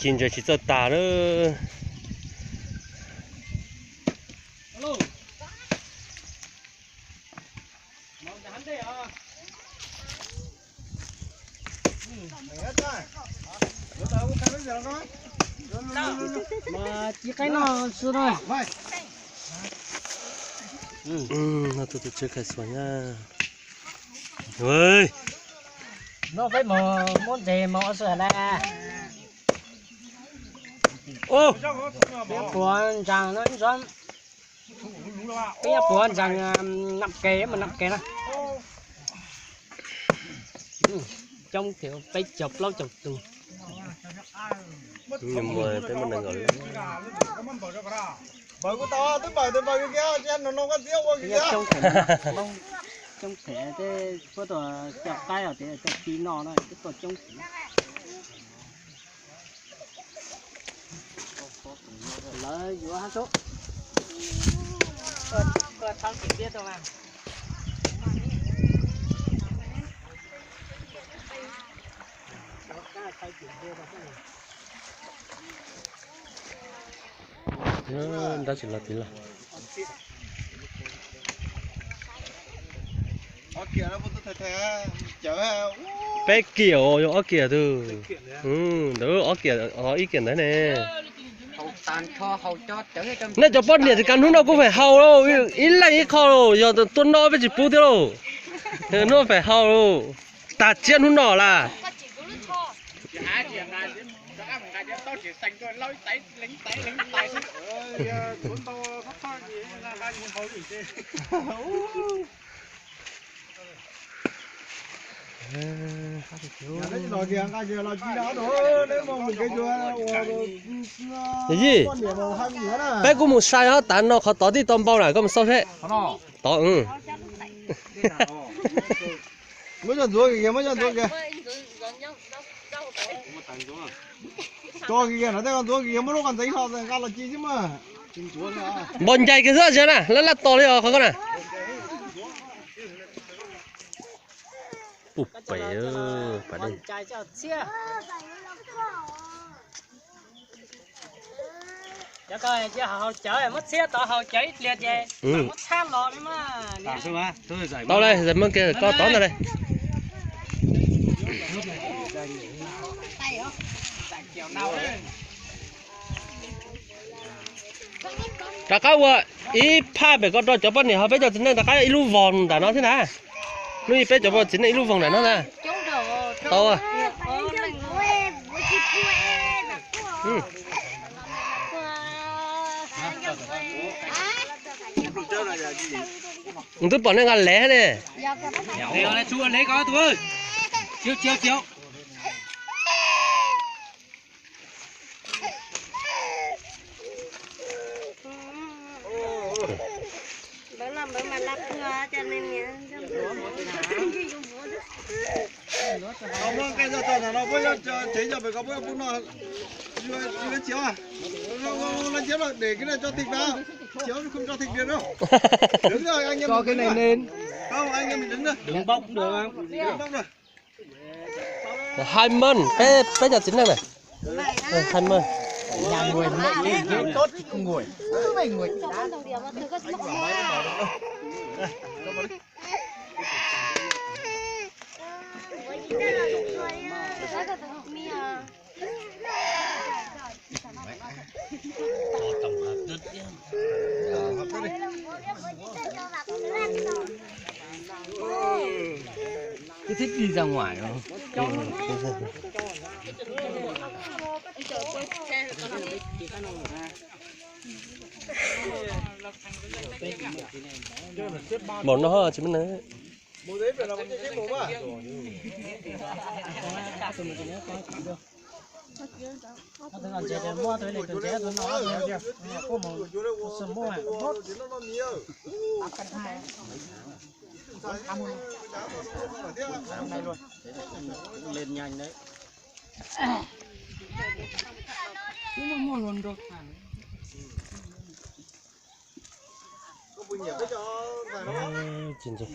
Ci ntses tsis txawj tas lawm. Ci qaib no xwb no. No tus tus tsev khai xuas na. No peb mus muab ntses mus ua si lawm. Peb puas ntseeg no, peb puas ntseeg nam ke mus nam ke na. Coob thiab, peb caug plaub caug tus. Peb muaj nees nkaum leej. Coob them, coob them, tej puab tuaj coj qaib os, tej tij no na, twb tuaj coob them. Lawv yuav hab sub. Koj thawb tim ntiaj teb na. Nrab tsis los tid los. Peb kiam os, yog ob kiam tus. Ntawd ob kiam, ib kiam ntawd ne. Nej cov poj niam tsis kav hnub no kuj feem haus lauj, ib leeg ib qho lauj, yog tuaj noj peb tsis pub thiab lauj. Hnub no feem haus lauj, tag tsiab hnub no las. Yij, peb kuj mus sai hab, tav no qhov tod tij tau npau na, koj mus xauj seb. Tod. Muab cov ntxuav kiag, muab cov ntxuav kiag. Tso kiag no, tej ko ntxuav kiag, muab lub qhov ntxeev hlo nqa los ci xwb mas. Npaum ncaim kiag xwb na, laj laj tos li os qhov ko na. Puj pem, pas dej. Cov ko cia haus cawv, muab txhiab tod haus cawv ib pliag ces muab txhab los li mas. Tau li, muab kiag koj tod ntag li. Rov qab ua ib phaj pem ko rau cov poj niam ho peb cov txiv neej rov qab ib lub voos ntawm no thiab na. Hnub ib peb cov poj txiv neej ib lub voos ntawm no na. Tau. Twb pom nej nqa lev ne. Muab nqaij tso tso ntawm no, puab cov tsev cov pem ko puab pub no. Tsis txiav, los cia dem kiag tso tig pab, txiav tso tig pab. Hai mej, peb, peb cov txiv neej na. Hai mej. Cứ thích đi ra ngoài không? Npaum no tsis muaj neeg. Lên nhanh đấy. Ơ, chín rồi.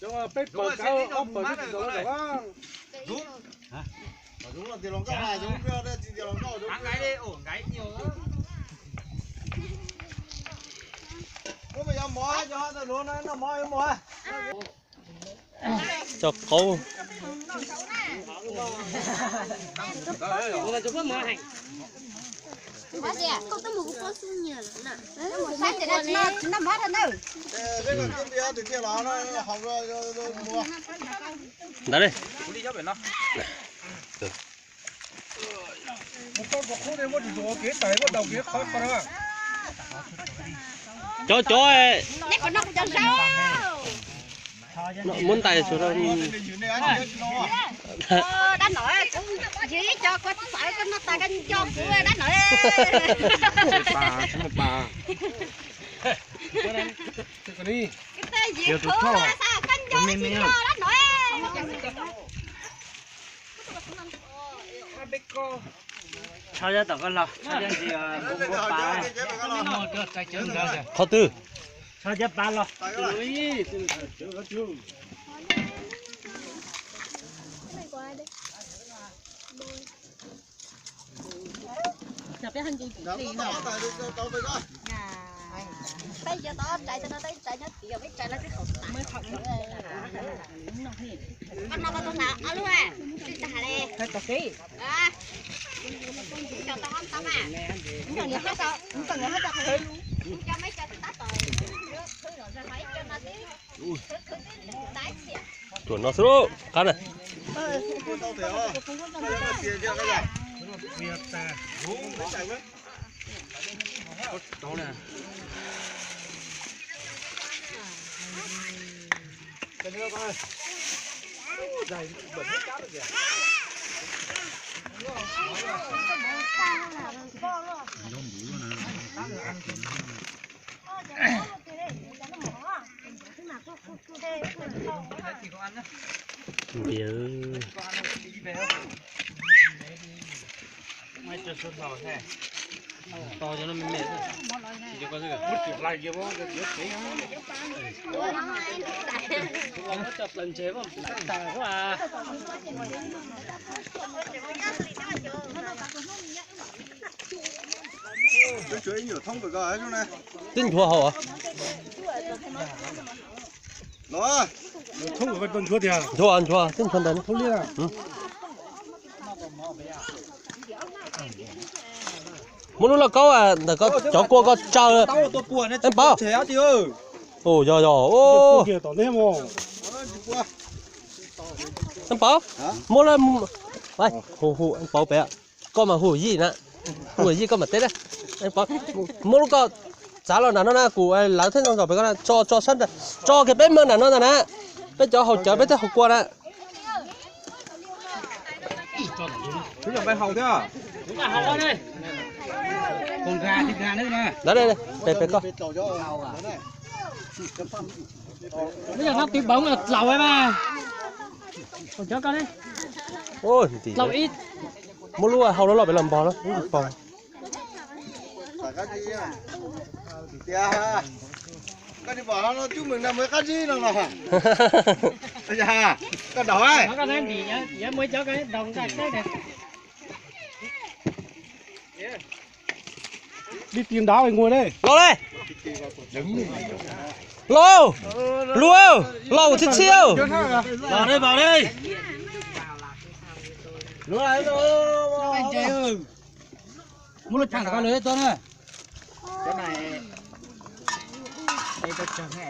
Cov Peb pawg kav ob pawg xwb tsis tau los. Cov qaub. Ntawd li. Cov cov, muab ntais su. Dab no, yus ib co koj txawv koj noj tas koj nco kuv dab no. Tso cov tom koj los, tso cov ntsis npua npua pas. Qhov twg? Tso cov pas los. Tuam no xwb qab na. Twb nchuav hauv. Nchuav, nchuav, twb nchuav ntawd. Muab lub lauj kaub ntawm cov kua ko tsaws. Eeb Pov. Yog yog. Eeb Pov, muab lub, hu hu Eeb Pov pem, koj mas hu Yij na, hu Yij koj mam teb na. Muab lub ko txav los nram no na, kuv lawv thiab no kom pem ko tso tso sab nrad, tso kiag peb mloog nram no ntag na, peb cov haus cawv peb thiaj haus kua na. Ntawd, pem pem koj. Nws yog no twv npaum dlaus mas. Dlaus ib. Muab lub hau loj loj pem los npog na, ib pog. Koj tsis pom no cub mws na, muaj qab zib no los. Koj daus. Dib ti nrad nqua ne. Los li. Los, los, los txhib txhib. Los li, los li. Muab lub tshaj ntawm koj lawv tuaj na. Peb tuaj coob npaum no na.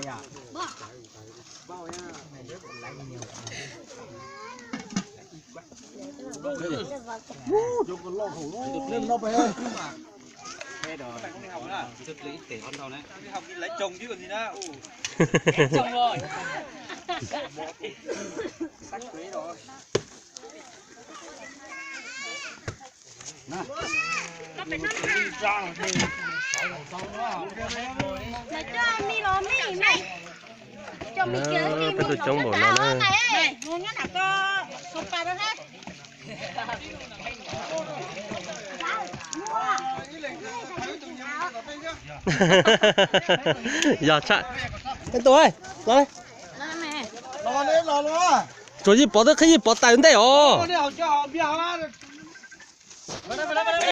Yog tshaj. Tus, los. Tsuas Yeej Pov twb qhib Yeej Pov tawm ntej os.